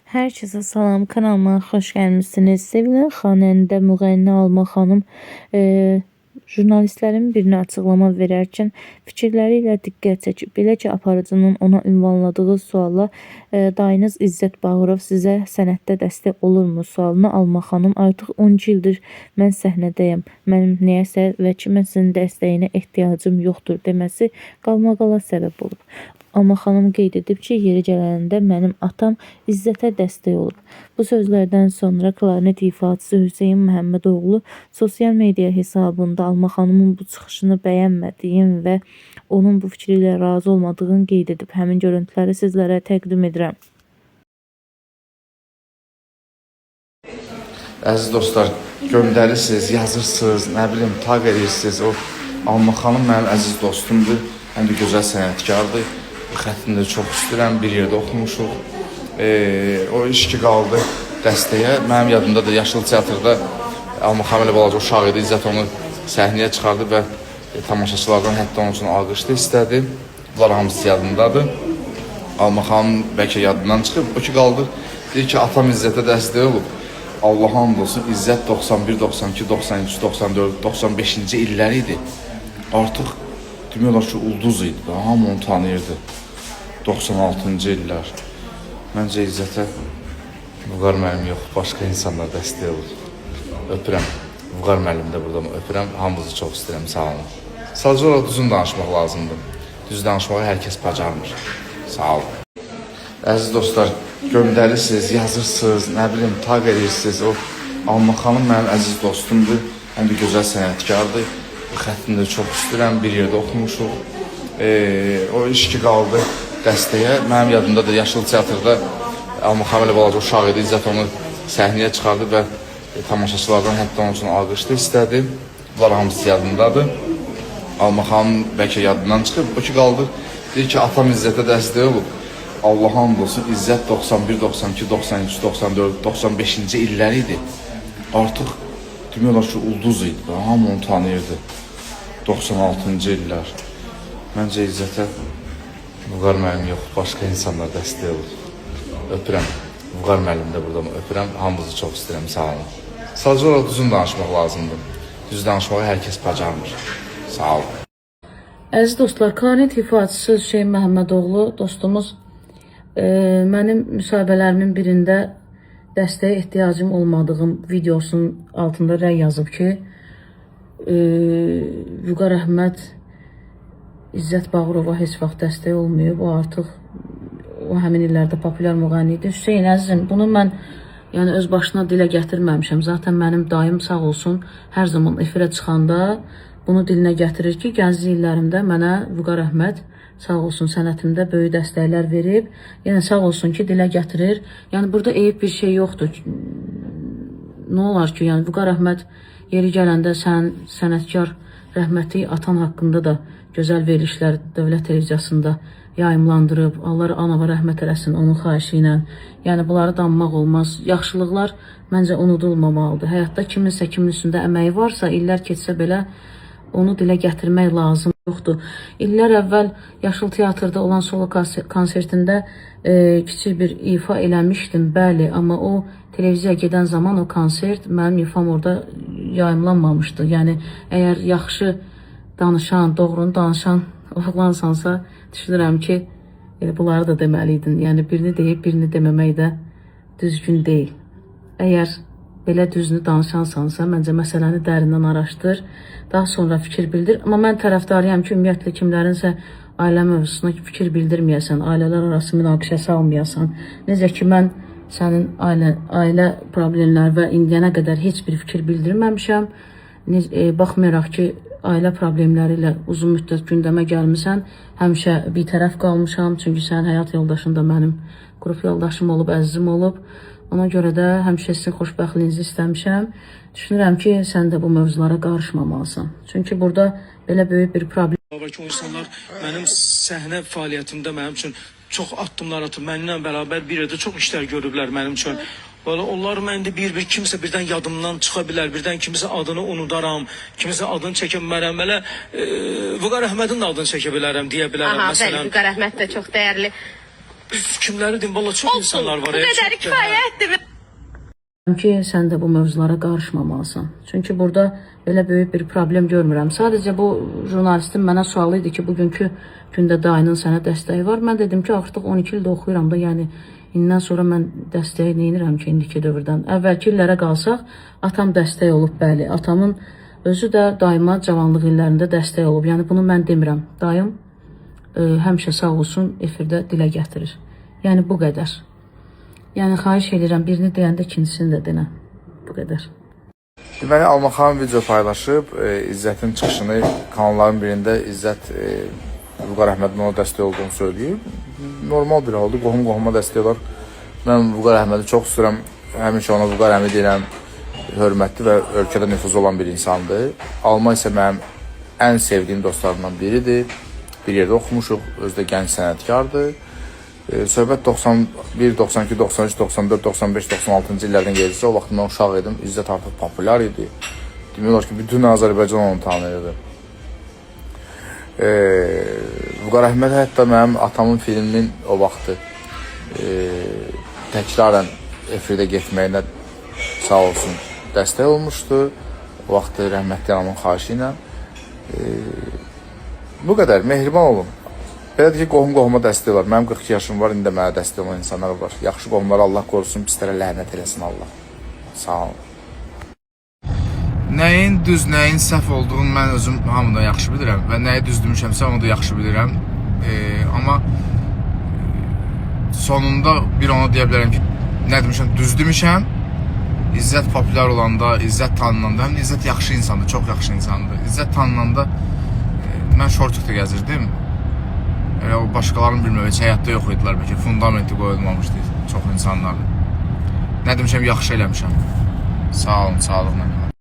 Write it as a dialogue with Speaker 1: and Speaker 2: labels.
Speaker 1: Herkese salam, kanalıma hoş gelmişsiniz. Sevilen xanəndə müğənni Alma xanım jurnalistlərin birinə açıqlama verərkən fikirləri ilə diqqət çəkib. Belə ki, aparıcının ona ünvanladığı suala dayınız İzzət Bağırov sizə sənətdə dəstək olurmu sualına Alma xanım artıq 12 ildir mən səhnədəyəm. Mənim nəyəsə və kiməsin dəstəyinə ehtiyacım yoxdur deməsi qalmaqala səbəb olub. Alma xanım qeyd edib ki, yeri gələndə mənim atam İzzətə dəstək olub. Bu sözlərdən sonra klarnet ifaçısı Hüseyn Məhəmmədoğlu sosial media hesabında Alma xanımın bu çıxışını bəyənmədiyini və onun bu fikri ilə razı olmadığını qeyd edib. Həmin görüntüləri sizlərə təqdim edirəm.
Speaker 2: Əziz dostlar, göndərirsiniz, yazırsınız, nə bilim, taq edirsiniz. O Alma xanım mənim əziz dostumdur, həm də gözəl sənətkardır. Xəttini də çox istəyirəm, bir yerdə oxumuşuq. O iş ki qaldı dəstəyə. Mənim yadımdadır, Yaşıl Teatrda Alma xanım elə balaca uşaq idi, İzzət onu səhnəyə çıxardı və tamaşaçılardan hətta onun üçün alqış da istədi. Bunlar hamısı yadımdadır. Alma xanım bəlkə yadından çıxıb. O ki qaldı, deyir ki, atam İzzətə dəstək olub. Allaha and olsun, İzzət 91, 92, 93, 94, 95-ci illəri idi. Artıq demək olar ki, ulduz idi. Hamı onu tanıyırdı. 96-cı illər. Məncə İzzətə Vüqar müəllim yox, başqa insanlar dəstək olur. Öpürəm. Vüqar müəllim də burada öpürəm. Hamınızı çox istəyirəm. Sağ olun. Sadəcə olaraq düzün danışmaq lazımdır. Düz danışmağı hər kəs bacarmır. Sağ olun. Əziz dostlar, göndərirsiniz, yazırsınız, nə bilim, taq edirsiniz. O Alma xanım mənim əziz dostumdur, həm də gözəl sənətkardır. Xəttini də çox istəyirəm, bir yerdə oxumuşuq. O iş ki qaldı dəstəyə. Mənim yadımdadır, Yaşıl Teatrda Alma xanım elə balaca uşaq idi, İzzət onu səhnəyə çıxardı və tamaşaçılardan hətta onun üçün alqış da istədi. Bunlar hamısı yadımdadır. Alma xanım bəlkə yadından çıxıb. O ki qaldı, deyir ki, atam İzzətə dəstək olub. Allaha and olsun, İzzət 91, 92, 93, 94, 95-ci illəri idi. Artıq demək olar ki, ulduz idi. Hamı onu tanıyırdı. 96-cı illər. Məncə İzzətə Vüqar müəllim yox, başqa insanlar dəstək olur. Öpürəm. Vüqar müəllim də burada öpürəm. Hamınızı çox istəyirəm. Sağ olun. Sadəcə olaraq düzün danışmaq lazımdır. Düz danışmağı hər kəs bacarmır. Sağ olun.
Speaker 3: Əziz dostlar, klarnet ifaçısı Hüseyn Məhəmmədoğlu dostumuz mənim müsahibələrimin birində dəstəyə ehtiyacım olmadığım videosunun altında rəy yazıb ki, Vüqar Əhməd İzzət Bağırova heç vaxt dəstək olmayıb. O artıq o həmin illərdə populyar müğənni idi. Hüseyn əzizim, bunu mən yəni öz başına dilə gətirməmişəm. Zaten mənim dayım sağ olsun hər zaman efirə çıxanda bunu dilinə gətirir ki, gənclik illərimdə mənə Vüqar Əhməd sağ olsun sənətimdə böyük dəstəklər verib. Yəni sağ olsun ki, dilə gətirir. Yəni burada eyib bir şey yoxdur. Nə olar ki, yəni Vüqar Əhməd yeri gələndə sən sənətkar rəhmətli atan haqqında da gözəl verilişlər dövlət televiziyasında yayımlandırıb. Allah anava rəhmət eləsin onun xahişi ilə. Yəni bunları danmaq olmaz. Yaxşılıqlar məncə unudulmamalıdır. Həyatda kiminsə kimin üstündə əməyi varsa, illər keçsə belə onu dilə gətirmək lazım yoxdur. İllər əvvəl Yaşıl Teatrda olan solo konsertində kiçik bir ifa eləmişdim, bəli, amma o televiziyaya gedən zaman o konsert mənim ifam orada yayımlanmamışdı. Yəni əgər yaxşı danışan, doğrunu danışan oğlansansa, düşünürəm ki, elə bunları da deməliydin. Yəni birini deyib birini deməmək də düzgün deyil. Əgər belə düzünü danışansansa, məncə məsələni dərindən araşdır, daha sonra fikir bildir. Amma mən tərəfdarıyam ki, ümumiyyətlə kimlərinsə ailə mövzusuna fikir bildirməyəsən, ailələr arası münaqişə salmayasan. Necə ki mən sənin ailə problemləri və indiyənə qədər heç bir fikir bildirməmişəm. Baxmayaraq ki, ailə problemləri ilə uzun müddət gündəmə gəlmisən, həmişə bitərəf qalmışam, çünki sənin həyat yoldaşın da mənim qrup yoldaşım olub, əzizim olub. Ona görə də həmişə sizin xoşbəxtliyinizi istəmişəm. Düşünürəm ki, sən də bu mövzulara qarışmamalısan. Çünki burada belə böyük bir problem
Speaker 4: var ki, o insanlar mənim səhnə fəaliyyətimdə mənim üçün çox addımlar atıb, mənimlə bərabər bir yerdə çox işlər görüblər mənim üçün. Belə onlar məndə bir-bir kimsə birdən yadımdan çıxa bilər, birdən kimisə adını unudaram, kimisə adını çəkə bilmərəm. Belə Vüqar Əhmədin də adını çəkə bilərəm, deyə bilərəm
Speaker 5: Aha, bəli,
Speaker 4: məsələn.
Speaker 5: Vüqar Əhməd də çox dəyərli.
Speaker 4: Kimləri deyim, valla çox insanlar var.
Speaker 5: Bu qədəri
Speaker 4: çox da, hə.
Speaker 5: kifayətdir.
Speaker 3: Ki sən də bu mövzulara qarışmamalısan. Çünki burada belə böyük bir problem görmürəm. Sadəcə bu jurnalistin mənə sualı idi ki, bugünkü gündə dayının sənə dəstəyi var. Mən dedim ki, artıq 12 ildir oxuyuram da, yəni indən sonra mən dəstəyi neynirəm ki, indiki dövrdən. Əvvəlki illərə qalsaq, atam dəstək olub, bəli. Atamın özü də daima cavanlıq illərində dəstək olub. Yəni bunu mən demirəm. Dayım həmişə sağ olsun efirdə dilə gətirir. Yəni bu qədər. Yəni xahiş edirəm birini deyəndə ikincisini də denə. Bu qədər.
Speaker 2: Deməli Alma xanım video paylaşıb, İzzətin çıxışını kanalların birində İzzət Vüqar Əhmədin ona dəstək olduğunu söyləyib. Normal bir haldır, qohum qohuma dəstək olar. Mən Vüqar Əhmədi çox istəyirəm. Həmişə ona Vüqar əmi deyirəm. Hörmətli və ölkədə nüfuzu olan bir insandır. Alma isə mənim ən sevdiyim dostlarımdan biridir. Bir yerdə oxumuşuq, özü də gənc sənətkardır. Söhbət 91, 92, 93, 94, 95, 96-cı illərdən gedirsə, o vaxt mən uşaq idim, İzzət artıq populyar idi. Demək olar ki, bütün Azərbaycan onu tanıyırdı. Vüqar Əhməd hətta mənim atamın filminin o vaxtı təkrarən efirdə getməyinə sağ olsun dəstək olmuşdu. O vaxtı rəhmətli anamın xahişi ilə. Bu qədər, mehriban olun. Belədir ki, qohum qohuma dəstək olar. Mənim 42 yaşım var, indi də mənə dəstək olan insanlar var. Yaxşı qohumlara Allah qorusun, pislərə lənət eləsin Allah. Sağ olun. Nəyin düz, nəyin səhv olduğunu mən özüm hamıdan yaxşı bilirəm və nəyi düz demişəmsə onu da yaxşı bilirəm. Amma sonunda bir onu deyə bilərəm ki, nə demişəm, düz demişəm. İzzət populyar olanda, İzzət tanınanda, həm də İzzət yaxşı insandır, çox yaxşı insandır. İzzət tanınanda mən şortikdə gəzirdim. Elə o başqalarının bilmirəm, heç həyatda yox idilər bəlkə, fundamenti qoyulmamışdı çox insanların. Nə demişəm, yaxşı eləmişəm. Sağ olun, sağlıqla qalın.